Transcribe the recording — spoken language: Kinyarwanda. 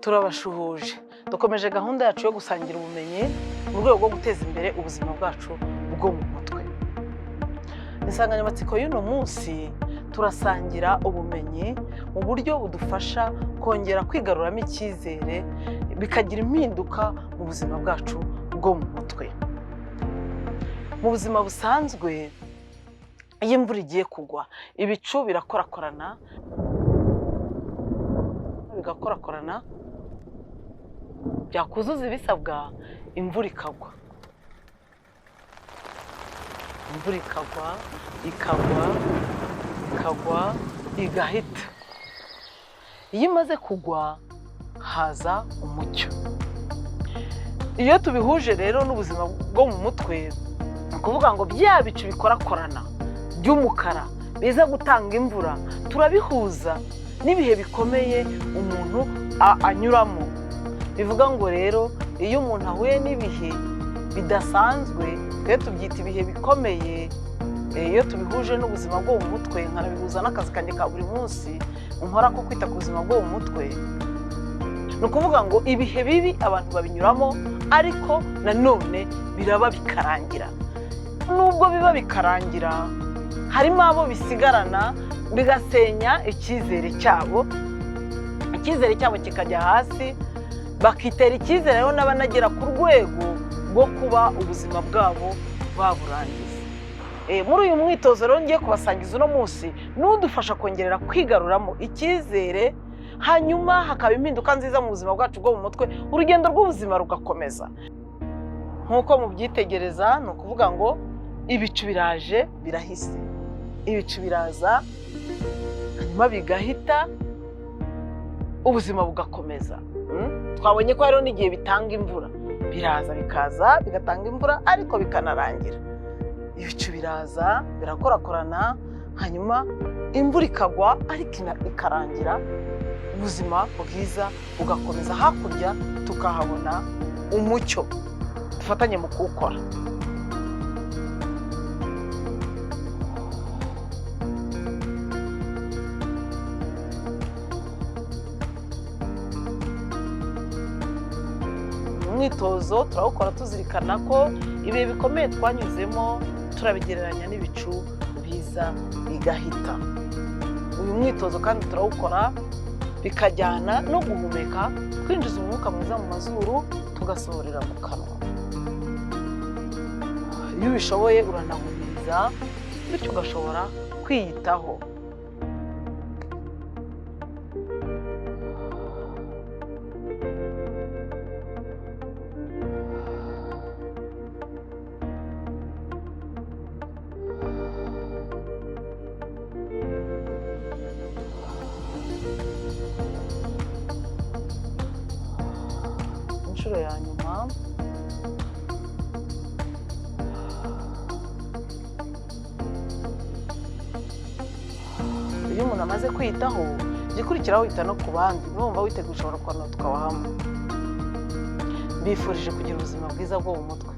Turabashuhuje. Dukomeje gahunda yacu yo gusangira ubumenyi mu rwego rwo guteza imbere ubuzima bwacu bwo mu mutwe. Insanganyamatsiko y'uno munsi, turasangira ubumenyi mu buryo budufasha kongera kwigaruramo icyizere, bikagira impinduka mu buzima bwacu bwo mu mutwe. Mu buzima busanzwe, iyo imvura igiye kugwa, ibicu birakorakorana, bigakorakorana, byakuzuza ibisabwa, imvura ikagwa. Imvura ikagwa, ikagwa, ikagwa, igahita. Iyo imaze kugwa, haza umucyo. Iyo tubihuje rero n'ubuzima bwo mu mutwe, ni ukuvuga ngo bya bicu bikorakorana by'umukara biza gutanga imvura, turabihuza n'ibihe bikomeye umuntu anyuramo. Bivuga ngo rero iyo umuntu ahuye n'ibihe bidasanzwe, twe tubyita ibihe bikomeye. Iyo tubihuje n'ubuzima bwo mu mutwe, nkanabihuza n'akazi kanjye ka buri munsi nkora ko kwita ku buzima bwo mu mutwe, ni ukuvuga ngo ibihe bibi abantu babinyuramo, ariko nanone biraba bikarangira. Nubwo biba bikarangira, harimo abo bisigarana, bigasenya icyizere cyabo, icyizere cyabo kikajya hasi, bakitera icyizere rero n'abanagera ku rwego rwo kuba ubuzima bwabo baburangiza. Muri uyu mwitozo rero ngiye kubasangiza uno munsi, n'udufasha kongerera kwigaruramo icyizere, hanyuma hakaba impinduka nziza mu buzima bwacu bwo mu mutwe, urugendo rw'ubuzima rugakomeza. Nk'uko mubyitegereza, ni ukuvuga ngo ibicu biraje, birahise. Ibicu biraza, hanyuma bigahita, ubuzima bugakomeza. Twabonye ko hariho n'igihe bitanga imvura. Biraza, bikaza bigatanga imvura, ariko bikanarangira. Ibicu biraza, birakorakorana, hanyuma imvura ikagwa, ariko ikarangira, ubuzima bwiza bugakomeza. Hakurya tukahabona umucyo. Dufatanye mu kuwukora. Umwitozo turawukora tuzirikana ko ibihe bikomeye twanyuzemo turabigereranya n'ibicu biza bigahita. Uyu mwitozo kandi turawukora bikajyana no guhumeka, twinjiza umwuka mwiza mu mazuru, tugasohorera mu kanwa. Iyo ubishoboye uranahumiriza, bityo ugashobora kwiyitaho. Inshuro ya nyuma. Iyo umuntu amaze kwiyitaho, igikurikiraho wita no ku bandi. Numva witeguye, ushobora kubanura tukaba hamwe. Mbifurije kugira ubuzima bwiza bwo mu mutwe.